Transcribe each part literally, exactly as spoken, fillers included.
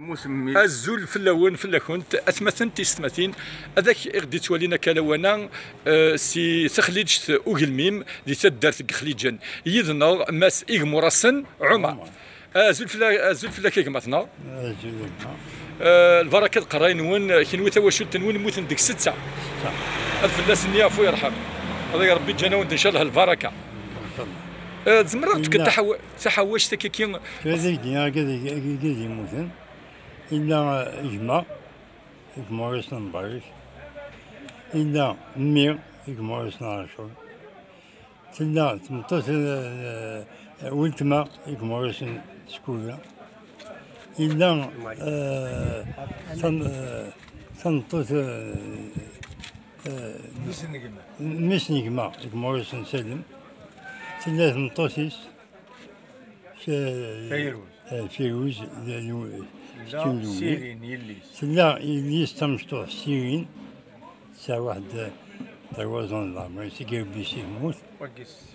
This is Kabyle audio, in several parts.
Azul fell-awen, fell-akent, atmaten tisetmatin, ad ak i ɣ-d-ittwalin akka lawan-a, eh, si Texliǧt Ugelmim, di taddart n Yexliǧen. Yid-neɣ Mass Igmurasen Ɛumar. Azul fell-, azul fell-ak a gma-tneɣ. Azul a gma. Eh, lbaraka d qerray-nwen, kenwi tawacult-nwen mmuten deg setta. Setta. Ad fell-asen yaɛfu yerḥem. Ad Rebbi ǧǧan-awen-d, ncallah, lbaraka. Ncallah. Eh, tzemreḍ ad d-tefkeḍ taḥawa-, taḥawact akka-ki? Tura d agdi, agad, agad yemmuten. Yella, eh, gma, Igmurasen Mbarek. Yella mmi, Igmurasen Ɛacur. Tella tmeṭṭut, eh, eh, weltma, Igmurasen Skuda. Yella, eh, tam-, eh, tameṭṭut, eh, eh, mmi-s n gma, Igmurasen Salem. Tella tmeṭṭut-is, Fe-, Fayruz. Eh, Fayruz, d, d, Tella Sirin, yelli-s. Tella yelli-s tamecṭuḥt, Sirin, tesɛa waḥed, eh, trois ans n leɛmer, seg Rebbi-s yemmut. Wagi s-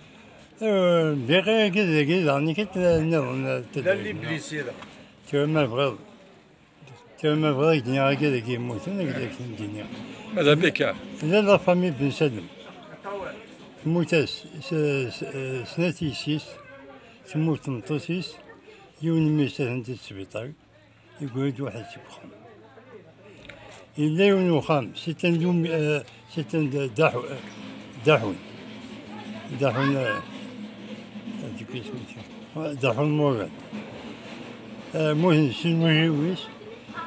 Eh, bɣiɣ agad-agi daɣen, i kit nniḍen, eh, Lalla Iblisi daɣen. Tura ma bɣiḍ, tura ma bɣiɣ, ad k-d-iniɣ agad-agi yemmuten, agad-agi n dini. Madha bika. Tella la famille Ben Salem. Temmut-as s, s, eh, snat yessi-s, temmut tmeṭṭut-is, yiwen mmi-s atan di sbiṭar, yeggra-d waḥed seg uxxam. Yella yiwen uxxam, c'est un dum-, euh, c'est un da-, daḥu-, euh, daḥun. Daḥun, euh, euh, daḥun Murad. Euh, mmuten sin wijiwis,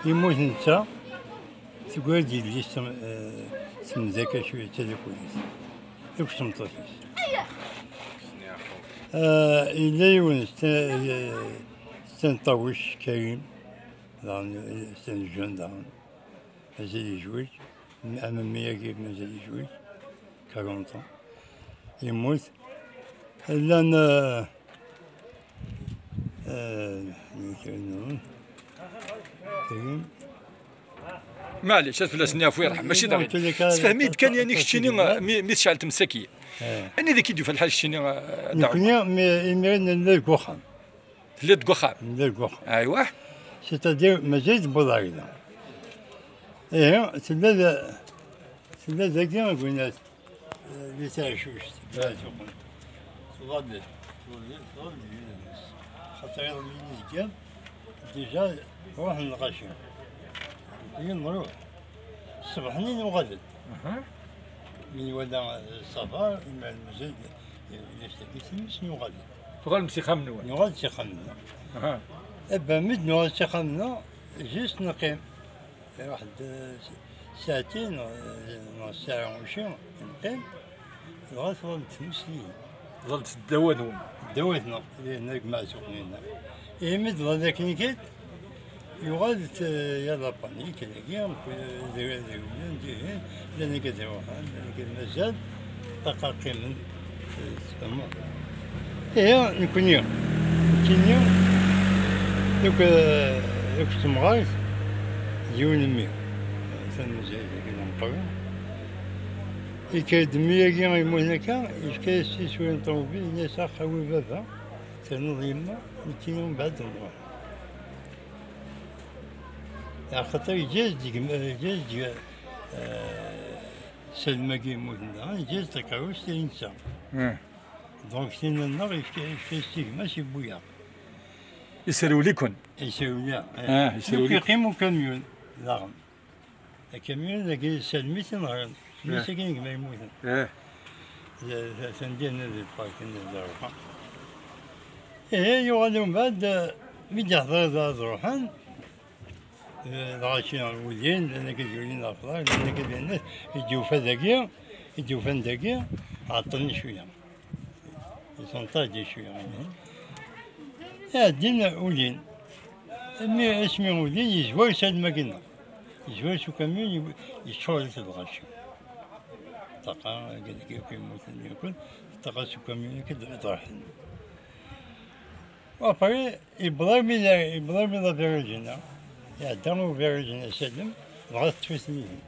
yemmut netta, teggra-d yelli-s tem-, euh, temdaka cwiya d tadakulit. Akk s tmeṭṭut-is. Euh, yella yiwen, c'est un, euh, c'est un ṭawec, Karim. Daɣen, c'est un jeune daɣen. Mazal yezweǧ. Am mmi-agi mazal yezweǧ. Quarante ans. Yemmut. Llan, eh, eh, Maɛlic, ad fell-asen yaɛfu yerḥem, mačči d aɣilif. Sefhem-iyi-d kan, yani, keččini, mi, mi tecɛel tmes-agi. Eh. Anida k-id-yufa lḥal keččini, eh, Dda Ɛumar? Nekkni, mi, imir nella deg uxxam. Telliḍ deg uxxam? Nella deg uxxam. Aywa. C'est-à-dire, mazal tewweḍ ɣer da. Ihi, tella da, tella dagi, gwinas, di taɛcuct, tella tuqqen. Tḍall, tḍall, tḍall di yidles. Xaṭer iḍelli nezgam, déjà, ruḥen lɣaci. Nekkni nruḥ. Ṣṣbeḥ-nni nuɣal-d. Aha. Mi nwala ṣṣafar, imir mazal ulac tagi times, nuɣal-d. Tuɣalem s ixxamen-nwen? Nuɣal s ixxamen-nneɣ. Aha. Abba mi d-nuɣal s ixxamen-nneɣ, juste neqqim. Iruḥ-d, eh, s-, saɛtin, eh, neɣ ssaɛa uci, neqqim, dɣa tḍall-d tmes-nni. Tḍall-d ddaw-nwen? Ddaw-nneɣ, dinna deg Meɛsuq-nni. Imi d-tḍall akken kan, yuɣal-d, eh, ya la panique, dagi, d, d, d, dihin, llan akka d iruḥen, llan akka d mazal, ṭaqa qqimen. Tfehmeḍ? Ihi, nekkni, nekkini, deg, deg temɣart, d yiwen mmi, atan mazal dagi d ameqqran. Yekker-d mmi-agi yemmuten akka, yefka-yas tisura n ṭumubil, yenna-yas: "Ax, awi baba, ternuḍ yemma, nekkini mbeɛd nruḥ." Axaṭer yeǧǧa-yas-d gma, yeǧǧa-yas-d, eh, Salem-agi yemmuten daɣen, yeǧǧa-yas-d takeṛṛust i netta. Hmm. Donc, tinna-nneɣ yefka, yefka-yas-tt i gma-s, yewwi-yaɣ. Iserwel-iken? Iserwel-aɣ, eh. Ah, iserwel-iken. Yeqqim ukamyun daɣen. Akamyun-agi Salem i t-inehṛen. Eh. Mmi-s-agi n gma yemmuten. Eh. D, d, atan dinna di lpark-nni di Ṛebqa. Ihi, yuɣal umbeɛd, eh, mi d-yeḥḍer ad, ad ruḥen, Eh, lɣaci ulin, llan akka d-yulin ɣef ḍar, llan akka d-, i d-yufa dagi, i d-yufan dagi, ɛeṭṭlen cwiya. Ils sont tardés cwiya. Ɛeddin ulin. Mi, asmi ulin, yezwar Salem-agi-nneɣ. Yezwar s ukamyun, ye-, yeččuṛ-it d lɣaci. Ṭṭaqa, akka d-, akka yemmuten yakk, ṭṭaqa s ukamyun, akka d-, d-ruḥen. Après, yewweḍ armi d, yewweḍ armi d aviraj-nni. Iɛedda uviraj-nni Salem, dɣa teṭṭef-iten ihi.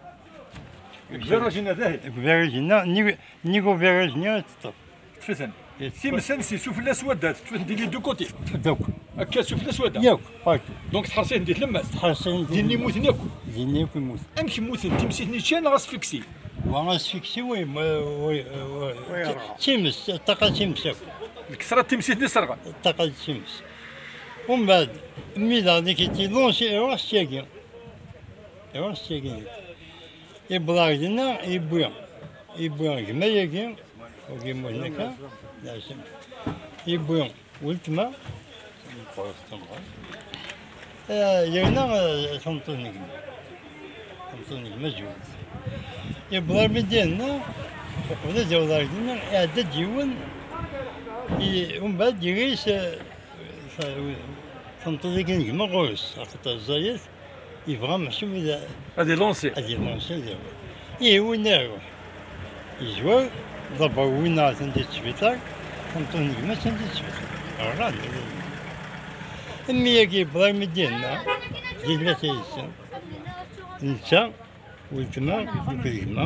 Deg uviraj-nni d ahi? Deg uviraj-nni, nnig, nnig uviraj-nni i teṭṭef. Teṭṭef-iten. Times-nsen, si sufella s wadda, teṭṭef-iten di les deux côtés. Teṭṭef-iten akk. Akka sufella s wadda. Yakk, partout. Donc tḥerṣin di tlemmast. Tḥerṣin di din i mmuten yakk. Din yakk i mmuten. Amek mmuten? Timsit-nni ččan neɣ asfiksi? Wa asfiksi, oui, ma, oui, oui. Times, ṭṭaqa times yakk. Lkesra n timsit-nni sserɣen. Ṭṭaqa times. Umbeɛd, mi daɣen i k-id-iḍunsi, iruḥ s tyagi. Iruḥ s tyagi. Iwweḍ ɣer dinna, yewwi, yewwi gma-yagi, wagi mmuten akka, d aɛessem. Yewwi weltma, meqqret tamɣart. Eh, yerna, eh, tameṭṭut n gma. Tameṭṭut n gma zewǧet. Yewweḍ armi d-yenna, uqbel ad yaweḍ ɣer dinna, iɛedda-d yiwen, i, umbeɛd yerra-yas, eh, ta-, tameṭṭut-agi n gma ɣur-s, axaṭer ẓẓayet, yebɣa meḥsub ad ad ilansi. Ad ilansi, ad yaweḍ. Ihi winna iruḥ. Yezwar, ḍabber winna atan di sbiṭar, tameṭṭut n gma-s atan di sbiṭar. Rɣan. Mmi-agi yewweḍ armi d-yenna, di tlata yid-sen. Netta, weltma, akked gma.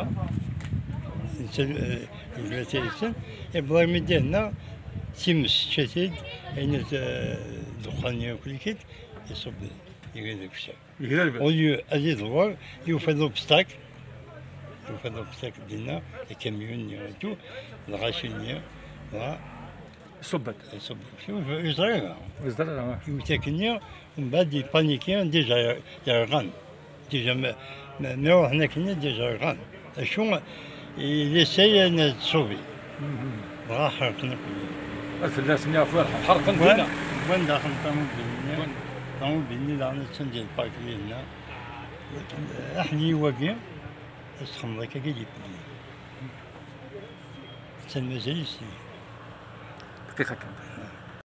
Netta, eh, di tlata yid-sen. Yewweḍ armi d-yenna, times tečča-t-id, ayen, eh, ddexxan-nni akk-ik-id, iṣubb, yerra deg uccar. Yegla lbal. Au lieu ad iḍewwer, yufa-d obstacle. Yufa-d obstacle dinna, akamyun-nni, et tout, lɣaci-nni, dɣa iṣubb-d. Iṣubb-d. Ur yeẓri ara. Ur yeẓri ara. Iwet akkenni, mbeɛd ipaniki, déjà yerɣan. Déjà ma, ma, ma ruḥen akkenni, déjà yerɣan. Acu, il essaye ad t-sauver. Dɣa ḥerqen akk. Ad fell-asen yeɛfu, ḥerqen dinna. Wwan daxel ṭamubil-nni. Ṭamubil-nni daɣen attan di lpark dinna. Aḥni wagi, ad txemmeḍ akka i d-yewwi. Attan mazal-itt. Dqiqa kan.